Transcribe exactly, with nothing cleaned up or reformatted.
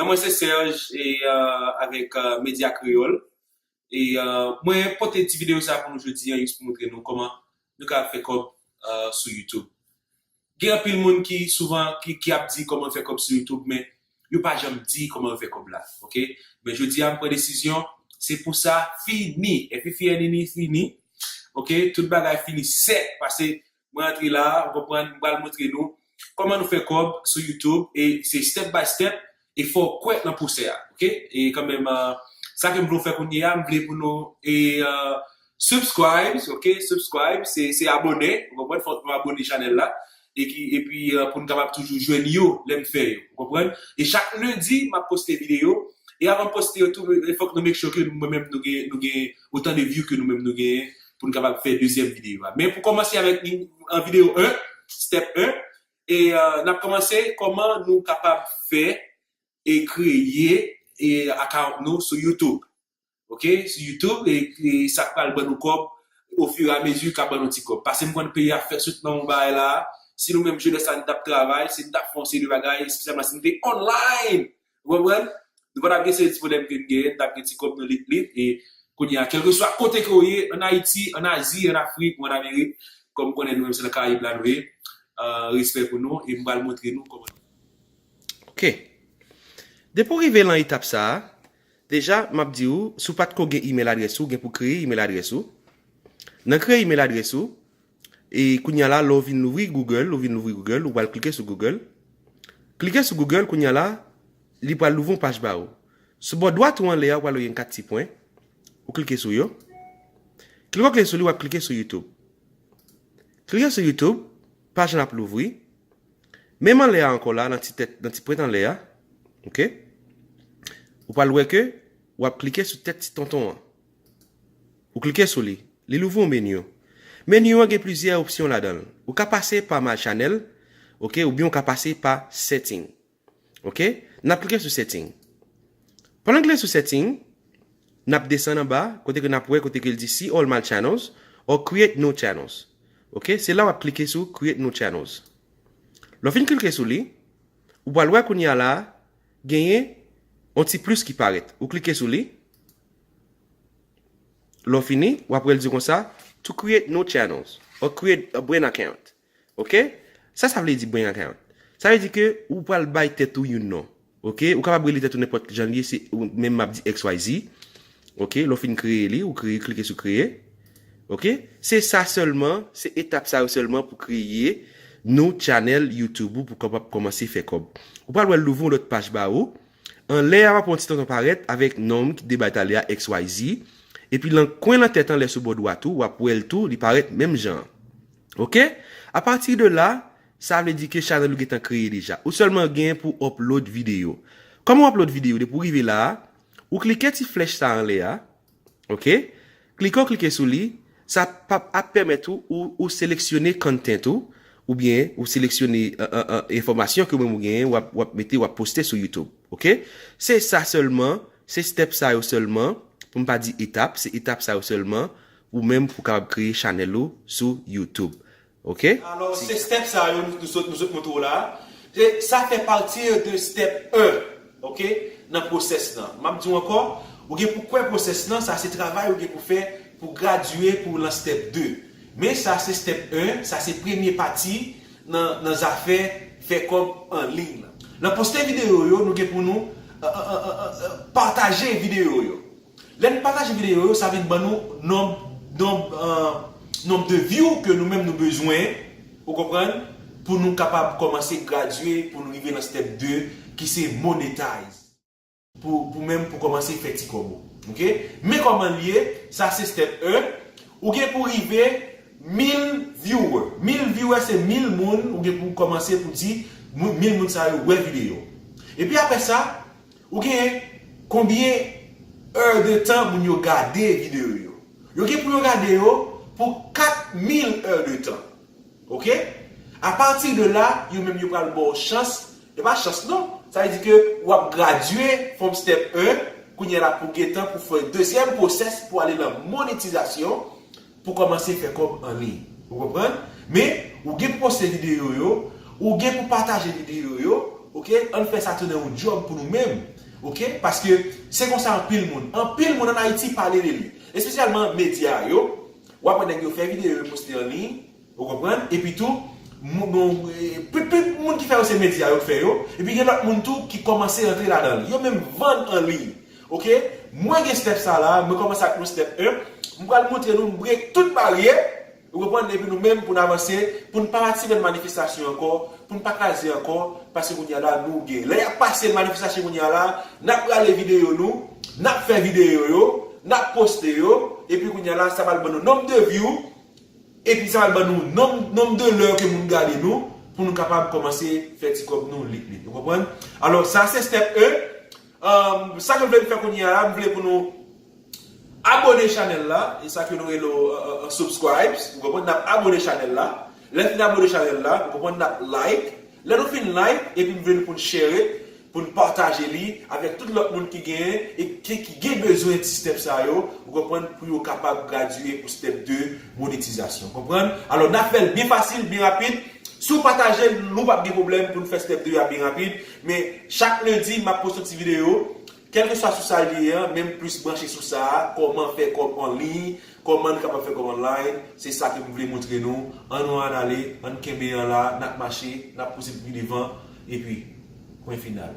Mwen se Serge e euh, avèk euh, Medya Kreyòl. E euh, mwen pote ti videyo sa pou nou jodi an, jis pou montre nou kòman nou ka fè kòb euh, sou YouTube. Gen anpil moun ki souvan ki, ki ap di kòman fè kòb sou YouTube, men yo pa janm di kòman yo fè kòb la. Ok? Men jodi a, m pran desizyon, se pou sa fini. F I F I N I N I fini. Ok? Tout bagay fini sèt. Pase mwen antre la, ou konprann, m pral montre nou kòman nou fè kòb sou YouTube, e se step by step, e fò w kwè nan pwosè a, ok? E kanmenm, euh, sa ke m vle w fè kounye a, m vle pou nou, e, euh, subscribe, ok? Subscribe, se, se abone, ou konprann, fòk nou abone chanèl la, e ki, epi euh, pou n kapab toujou jwenn yo lè m fè yo, ou konprann? E chak lendi, m ap poste videyo, e avan m poste yo tou, e fòk nou make sure ke mwen menm nou gen, nou gen otan de view ke nou menm nou genyen pou n kapab fè dezyèm videyo a. Men pou kòmanse avèk ni- an videyo en, step en, e euh, n ap kòmanse kòman nou kapab fè e kreye e account nou sou YouTube. Ok? Sou YouTube, e, e sa k pral ban nou kòb ofiramezi k ap ban nou ti kòb. Pase m konn peyi a fè sot nan yon bagay la, si nou menm jenès la nou t ap travay, si nou t ap fè yon seri de bagay, espesyalman si nou te online, ou konprann? Nou pa t ap gen seri de pwoblèm ke n genyen, n t ap gen ti kòb nou lit lit, e kounye a, kèlkeswa kote ke w ye, ann Ayiti, ann Azi, ann Afrik ou ann Amerik, kòm m konnen nou menm se nan Karayib la nou ye, euh, respè pou nou, e m pral montre nou kòman. Ok. Depi w rive lan etap sa a, deja, m ap di w, si w pa t ko gen email adrès ou, w gen pou kreye email adrès ou. Nan kreye email adrès ou, e kounye a la, lè w vin louvri Google, ou vin louvri Google, ou pral klike sou Google. Klike sou Google, kounye a la, li pral louvri yon paj ba ou. Sou bò dwat ou anlè a, ou pral wè gen kat ti pwen. Ou klike sou yo. Klike w klike sou li, w ap klike sou YouTube. Klike sou YouTube, paj lan ap louvri. Menm anlè a ankò la, nan ti tèt, nan ti pwent anlè a, ok? Ou pral wè ke w ap klike sou tèt ti tonton an. Ou klike sou li, li louvri yon meni. Meni an gen plizyè opsyon ladan l. Ou ka pase pa My Channel, ok, oubyen ou ka pase pa Setting. Ok? N ap klike sou Setting. Pandan n klike sou Setting, n ap desann anba, kote ke n ap wè, kote ke l di See all my channels or create new channels. Ok? Se la w ap klike sou Create new channels. Lè w fin klike sou li, ou pral wè kounye a la, genyen yon ti plis ki parèt. Ou klike sou li. Lè w fini, w ap wè l di konsa, To create new channels or create a brand account. Ok? Sa sa vle di brand account? Sa vle di ke ou pral bay tèt ou yon non. Ok? Ou kapab rele tèt ou nenpòt jan l ye, se ou menm m ap di X Y Z. Ok? Lè w fin kreye li, ou kreye, klike sou kreye. Ok? Se sa sèlman, se etap sa yo sèlman pou kreye new channel YouTube ou pou kapab kòmanse fè kòb. Ou pral wè l louvri yon lòt paj ba ou. Anlè a w ap wè yon ti tonton parèt avèk non m ki te bay talè a X Y Z. Epi lan kwen lan tèt anlè sou bò dwat ou, w ap wè l tou, li parèt menm jan an. Ok? Apati de la, sa vle di ke chanèl ou gentan kreye deja. Ou sèlman gen pou upload videyo. Kòman w upload videyo? Depi w rive la a, ou klike ti flèch sa anlè a. Ok? Klike w klike sou li, sa p ap, ap pèmèt ou, ou, ou seleksyone content ou, oubyen ou seleksyone euh, euh, euh, enfòmasyon ke ou menm ou genyen, w ap, w ap mete, w ap poste sou YouTube. Ok? Se sa sèlman, se step sa yo sèlman, pou m pa di etap, se etap sa yo sèlman, ou menm pou kapab kreye chanèl ou sou YouTube. Ok? Alò, se step sa yo nou, nou sot, nou sot montre w la. E sa fè pati de step en, ok, nan pwosès lan. M ap di w ankò, ou gen pou kwè pwosès lan, sa se travay ou gen pou fè pou gradye pou w lan step de. Men sa se step en, sa se premye pati nan, nan zafè fè kòb an liy lan. Nan poste videyo yo, nou gen pou nou euh, euh, euh, euh, euh, pataje videyo yo. Lè n pataje videyo yo, sa vin ban nou nonb, nonb, euh, nonb de view ke nou menm nou bezwen, ou konprann, pou nou kapab kòmanse gradye, pou nou rive nan step de, ki se monetize. Pou, pou menm pou kòmanse fè ti kòb ou. Ok? Men kòman l ye, sa se step en, ou gen pou rive mil viewer. Mil viewer se mil moun, ou gen pou kòmanse pou di, mou- mil moun sa yo wè videyo. Epi apre sa, ou gen konbyen è de tan moun yo gade videyo yo. Yo gen pou yo gade yo pou kat mil è de tan. Ok? Apati de la, yo menm yo pral ba w chans, e pa chans non, sa vle di ke w ap gradye from step en, kounye a la pou gentan pou fè dezyèm pwosès pou ale nan monetizasyon, pou kòmanse fè kòb an liy. Ou konprann? Men, ou gen pou poste videyo yo, ou gen pou pataje videyo yo, ok? Ann fè sa tounen yon djòb pou nou menm. Ok? Paske se konsa anpil moun. Anpil moun ann Ayiti pale de li. Espesyalman medya yo. W ap wè nèg yo fè videyo yo poste an liy. Ou konprann? Epi tou, moun, nou, e, pi, pi, moun ki fè yo se medya yo k fè yo. Epi gen lòt moun tou ki kòmanse rantre ladan l. Yo menm vann an liy. Ok? Mwen gen step sa la, mwen kòmanse ak yon step en. Mwen pral montre nou, m break tout baryè. Ou konprann? Epi nou menm pou n avanse, pou n pa patisipe nan manifestasyon ankò, pou n pa kraze ankò, paske kounye a la nou gen. Lè y ap pase manifestasyon kounye a la, n ap rale videyo nou, n ap fè videyo yo, n ap poste yo, epi kounye a la sa pral ban nou nonb de view, epi sa pral ban nou nonb, nonb de lè ke moun gade nou, pou nou kapab kòmanse fè ti kòb nou lit lit. Ou konprann? Alò, sa se step en. Um, sa ke m vle fè kounye a la, m vle pou nou abone chanèl la, e sa ke nou rele uh, uh, subscribes, ou konprann, n ap abone chanèl la. Lè n fin abone chanèl la, ou konprann, n ap like. Lè nou fin like, epi m vle nou pou n share it, pou n pataje li avèk tout lòt moun ki genyen e ki, ki gen bezwen ti step sa yo, ou konprann, pou yo kapab gradye pou step de monetizasyon. Konprann? Alò, n ap fè l byen fasil, byen rapid. Si w pataje l, nou p ap gen pwoblèm pou n fè step de a byen rapid. Men, chak lendi, m ap poste yon ti videyo. Kèlkeswa sou sa l ye an, men m plis branche sou sa a, kòman fè kòb an liy, kòman n kapab fè kòb online, se sa ke m vle montre nou. Ann nou ann ale, ann kenbe an la, n ap mache, n ap pouse pi devan, epi, pwen final.